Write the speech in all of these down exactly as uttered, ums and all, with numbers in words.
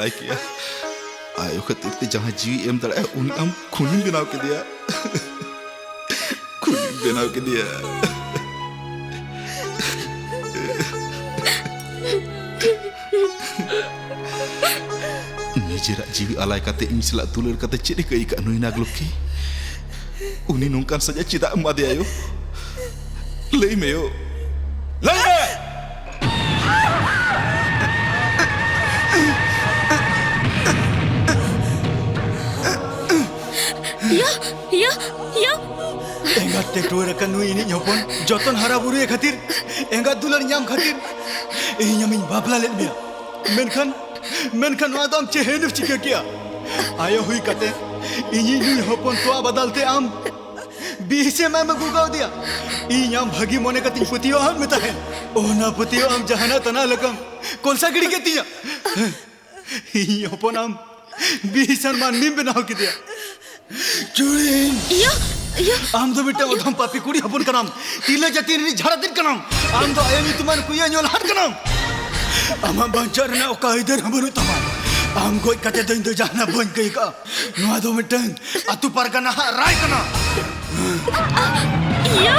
ᱟᱭ ᱠᱮᱭᱟ᱾ ᱟᱭᱳ ᱠᱷᱟᱹᱛᱤᱨ ᱛᱮ ᱡᱟᱦᱟᱸᱭ ᱡᱤᱣᱤ ᱮᱢ ᱫᱟᱲᱮᱭᱟᱜᱼᱟ, ᱩᱱᱤ ᱟᱢ ᱠᱷᱩᱱᱤᱢ ᱵᱮᱱᱟᱣ ᱠᱮᱫᱮᱭᱟ᱾ ᱠᱷᱩᱱᱤᱢ ᱵᱮᱱᱟᱣ ᱠᱮᱫᱮᱭᱟ᱾ ᱱᱤᱡᱮᱨᱟᱜ ᱡᱤᱣᱤ ᱟᱞᱟᱭ ᱠᱟᱛᱮ ᱤᱧ ᱥᱟᱞᱟᱜ ᱫᱩᱞᱟᱹᱲ ᱠᱟᱛᱮ ᱪᱮᱫ ᱮ ᱟᱹᱭᱠᱟᱹᱜᱼᱟ ᱱᱩᱭ ᱱᱟᱜᱽᱞᱚᱠᱠᱷᱤ? ᱩᱱᱤ ᱱᱚᱝᱠᱟᱱ ᱥᱟᱡᱟ ᱪᱮᱫᱟᱜ ᱮᱢ ᱮᱢᱟᱫᱮᱭᱟ ᱭᱳ? ᱞᱟᱹᱭ ᱢᱮ ᱭᱳ, ᱞᱟᱹᱭ ᱢᱮ! ᱭᱟ, ᱭᱟ, ᱭᱟ᱾ ᱮᱸᱜᱟᱛ ᱛᱮ ᱴᱩᱣᱟᱹᱨ ᱟᱠᱟᱱ ᱱᱩᱭ ᱤᱧᱤᱡ ᱦᱚᱯᱚᱱ ᱡᱚᱛᱚᱱ ᱦᱟᱨᱟ ᱵᱩᱨᱩᱭᱮ ᱠᱷᱟᱹᱛᱤᱨ ᱮᱸᱜᱟᱛ ᱫᱩᱞᱟᱹᱲ ᱧᱟᱢ ᱠᱷᱟᱹᱛᱤᱨ ᱤᱧ ᱟᱢᱤᱧ ᱵᱟᱯᱞᱟ ᱞᱮᱫ ᱢᱮᱭᱟ᱾ ᱢᱮᱱᱠᱷᱟᱱ, ᱢᱮᱱᱠᱷᱟᱱ ᱱᱚᱣᱟ ᱫᱚ ᱟᱢ ᱪᱮᱦᱮᱱ ᱮᱢ ᱪᱤᱠᱟᱹ ᱠᱮᱭᱟ? ᱟᱭᱳ ᱦᱩᱭ ᱠᱟᱛᱮ ᱤᱧᱤᱡ ᱱᱩᱭ ᱦᱚᱯᱚᱱ ᱛᱚᱣᱟ ᱵᱟᱫᱟᱞ ᱛᱮ ᱟᱢ ᱵᱤᱥ ᱮᱢ ᱮᱢ ᱟᱹᱜᱩ ᱠᱟᱣᱫᱮᱭᱟ᱾ ᱤᱧ ᱟᱢ ᱵᱷᱟᱹᱜᱤ ᱢᱚᱱᱮ ᱠᱟᱛᱮᱧ ᱯᱟᱹᱛᱭᱟᱹᱣ ᱟᱫ ᱢᱮ ᱛᱟᱦᱮᱸᱫ᱾ ᱚᱱᱟ ᱯᱟᱹᱛᱭᱟᱹᱣ ᱟᱢ ᱡᱟᱦᱟᱱᱟᱜ ᱛᱟᱱᱟ ᱞᱮᱠᱟᱢ ᱠᱚᱞᱥᱟ ᱜᱤᱰᱤ ᱠᱮᱫ ᱛᱤᱧᱟ᱾ ᱤᱧ ᱦᱚᱯᱚᱱ ᱟᱢ ᱵᱤᱥᱟᱱ ᱢᱟᱹᱱᱢᱤᱢ ᱵᱮᱱᱟᱣ ᱠᱮᱫᱮᱭᱟ᱾ ᱪᱩᱲᱤᱱ! ᱤᱭᱟᱹ, ᱤᱭᱟᱹ᱾ ᱟᱢ ᱫᱚ ᱢᱤᱫᱴᱟᱝ ᱚᱫᱷᱚᱢ ᱯᱟᱯᱤ ᱠᱩᱲᱤ ᱦᱚᱯᱚᱱ ᱠᱟᱱᱟᱢ᱾ ᱛᱤᱨᱞᱟᱹ ᱡᱟᱹᱛᱤ ᱨᱤᱱᱤᱡ ᱡᱷᱟᱲᱟ ᱫᱤᱱ ᱠᱟᱱᱟᱢ᱾ ᱟᱢ ᱫᱚ ᱟᱭᱳ ᱧᱩᱛᱩᱢᱟᱱ ᱠᱩᱭᱟᱹ ᱧᱩᱞᱦᱟᱱ ᱠᱟᱱᱟᱢ᱾ ᱟᱢᱟᱜ ᱵᱟᱧᱪᱟᱣ ᱨᱮᱱᱟᱜ ᱚᱠᱟ ᱟᱹᱭᱫᱟᱹᱨ ᱦᱚᱸ ᱵᱟᱹᱱᱩᱜ ᱛᱟᱢᱟ᱾ ᱟᱢ ᱜᱚᱡ ᱠᱟᱛᱮ ᱫᱚ ᱤᱧ ᱫᱚ ᱡᱟᱦᱟᱱᱟᱜ ᱵᱟᱹᱧ ᱠᱟᱹᱭ ᱠᱟᱜᱼᱟ᱾ ᱱᱚᱣᱟ ᱫᱚ ᱢᱤᱫᱴᱟᱝ ᱟᱛᱳ ᱯᱟᱨᱜᱟᱱᱟ ᱦᱟᱜ ᱨᱟᱭ ᱠᱟᱱᱟ᱾ ᱤᱭᱟᱹ!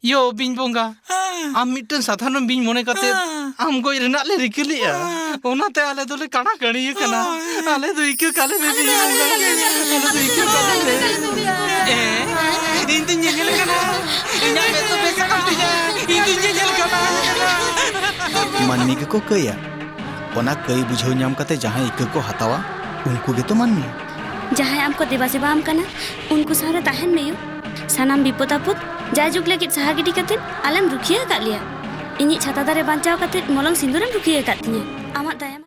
ᱭᱳ ᱵᱤᱧ ᱵᱚᱸᱜᱟ, ᱟᱢ ᱢᱤᱫᱴᱟᱝ ᱥᱟᱫᱷᱟᱨᱚᱱ ᱵᱤᱧ ᱢᱚᱱᱮ ᱠᱟᱛᱮ ᱟᱢ ᱜᱚᱡ ᱨᱮᱱᱟᱜ ᱞᱮ ᱨᱤᱠᱟᱹ ᱞᱮᱜᱼᱟ᱾ ᱚᱱᱟᱛᱮ ᱟᱞᱮ ᱫᱚᱞᱮ ᱠᱟᱬᱟ ᱠᱟᱹᱲᱤ ᱟᱠᱟᱱᱟ᱾ ᱟᱞᱮ ᱫᱚ ᱤᱠᱟᱹ ᱠᱟᱞᱮ ᱢᱮ ᱵᱤᱧ ᱵᱚᱸᱜᱟ᱾ ᱟᱞᱮ ᱫᱚ ᱤᱠᱟᱹ ᱠᱟᱞᱮ ᱢᱮ᱾ ᱮ, ᱤᱧ ᱫᱩᱧ ᱧᱮᱧᱮᱞ ᱠᱟᱱᱟ᱾ ᱤᱧᱟᱜ ᱢᱮᱫ ᱫᱚ ᱵᱮᱥ ᱟᱠᱟᱱ ᱛᱤᱧᱟ᱾ ᱤᱧ ᱫᱩᱧ ᱧᱮᱧᱮᱞ ᱠᱟᱱᱟ᱾ ᱢᱟᱹᱱᱢᱤ ᱜᱮᱠᱚ ᱠᱟᱹᱭᱟ᱾ ᱚᱱᱟ ᱠᱟᱹᱭ ᱵᱩᱡᱷᱟᱹᱣ ᱧᱟᱢ ᱠᱟᱛᱮ ᱡᱟᱦᱟᱸᱭ ᱤᱠᱟᱹ ᱠᱚ ᱦᱟᱛᱟᱣᱟ, ᱩᱱᱠᱩ ᱜᱮᱛᱚ ᱢᱟᱹᱱᱢᱤ᱾ ᱡᱟᱦᱟᱸᱭ ᱟᱢ ᱠᱚ ᱫᱮᱵᱟ ᱥᱮᱵᱟ ᱟᱢ ᱠᱟᱱᱟ, ᱩᱱᱠᱩ ᱥᱟᱶᱨᱮ ᱛᱟᱦᱮᱱ ᱢᱮᱭᱩ᱾ ᱥᱟᱱᱟᱢ ᱵᱤᱯᱚᱫ ᱟᱯᱚᱫ ᱡᱟᱭ ᱡᱩᱜᱽ ᱞᱟᱹᱜᱤᱫ ᱥᱟᱦᱟ ᱜᱤᱰᱤ ᱠᱟᱛᱮ ᱟᱞᱮᱢ ᱨᱩᱠᱷᱤᱭᱟᱹ ᱟᱠᱟᱫ ᱞᱮᱭᱟ᱾ ᱤᱧᱤᱡ ᱪᱷᱟᱛᱟ ᱫᱟᱨᱮ ᱵᱟᱧᱪᱟᱣ ᱠᱟᱛᱮ ᱢᱚᱞᱚᱝ ᱥᱤᱸᱫᱩᱨᱮᱢ ᱨᱩᱠᱷᱤᱭᱟᱹ ᱟᱠᱟᱫ ᱛᱤᱧᱟᱹ᱾ ᱟᱢᱟᱜ ᱫᱟᱭᱟ